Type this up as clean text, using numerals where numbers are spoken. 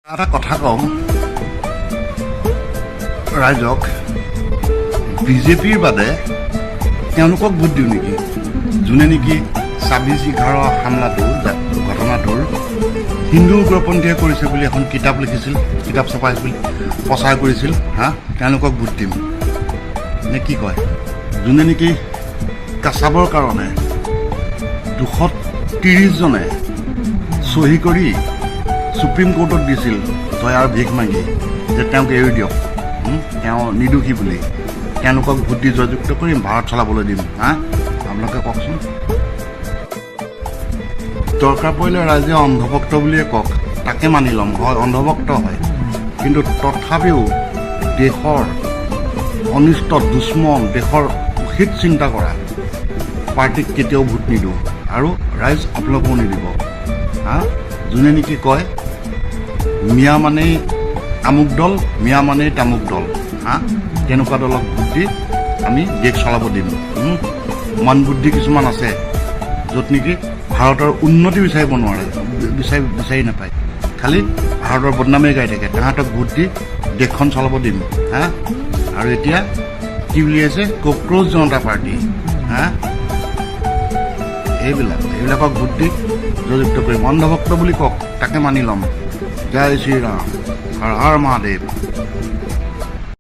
এটা কথা কওঁ ৰাইজক, বিজেপিৰ বাদে তেওঁলোকক ভোট দিওঁ নেকি, যোনে নেকি 26/11 হামলাটো, ঘটনাটোৰ হিন্দু উগ্ৰপন্থীয়ে কৰিছে বুলি এখন কিতাপ লিখিছিল, কিতাপ ছপাই বুলি প্ৰচাৰ কৰিছিল, হা? তেওঁলোকক ভোট দিম নে কি কয়? যোনে নেকি কাছাবৰ কাৰণে 230জনে চহী কৰি সুপ্ৰিম কোৰ্টত দিছিল দয়াৰ ভিক মাগি যে তেওঁক এৰি দিয়ক, তেওঁ নিৰ্দোষী বুলি, তেওঁলোকক ভোট দি জয়যুক্ত কৰিম, ভাৰত চলাবলৈ দিম, হা? আপোনালোকে কওকচোন। দৰকাৰ পৰিলে ৰাইজে অন্ধভক্ত বুলিয়ে কওক, তাকে মানি ল'ম। হয়, অন্ধভক্ত হয়, কিন্তু তথাপিও দেশৰ অনিষ্ট দুশ্মন, দেশৰ হিত চিন্তা কৰা পাৰ্টীক কেতিয়াও ভোট নিদিওঁ আৰু ৰাইজ আপোনালোকেও নিদিব, হা? যোনে নেকি কয় মিয়া মানেই আমুক দল, মিয়া মানেই তামুক দল, হা? তেনেকুৱা দলক ভোট দি আমি দেশ চলাব দিম? মন বুদ্ধি কিছুমান আছে, য'ত নেকি ভাৰতৰ উন্নতি বিচাৰিব নোৱাৰে, বিচাৰি বিচাৰি নাপায়, খালি ভাৰতৰ বদনামেই গাই থাকে, তাহাঁতক ভোট দি দেশখন চলাব দিম, হা? আৰু এতিয়া কি উলিয়াইছে? কক্ৰ'চ জনতা পাৰ্টি, হা? এইবিলাকক ভোট দি জয়যুক্ত কৰিম। অন্ধভক্ত বুলি কওক, তাকে মানি ল'ম। জয় শ্ৰীৰাম, হৰ হৰ মহাদেৱ।